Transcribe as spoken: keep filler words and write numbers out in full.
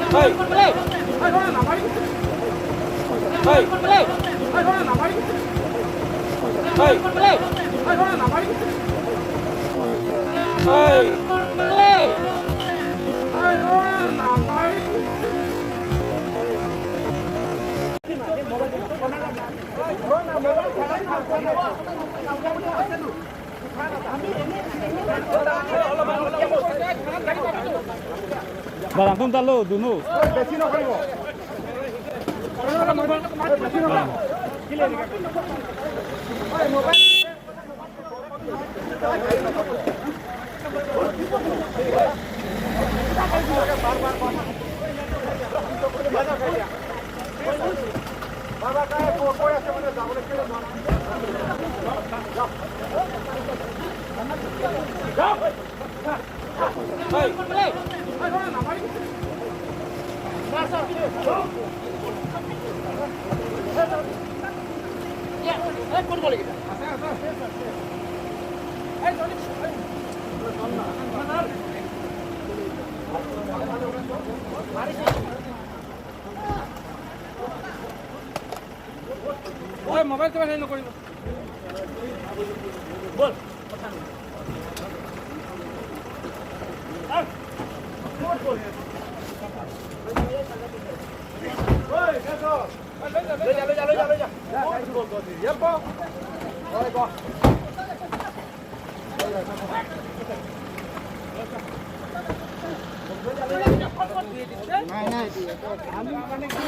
Hey! Hey! Hey! Hey! Barang tum talo, dunu. Oi, mobile কিবা হেৰি নকৰিব। বল। লৈ যা, লৈ যা, লৈ যা, লৈ যা। ইয়াত ক। নাই, নাই, আমি মানে কি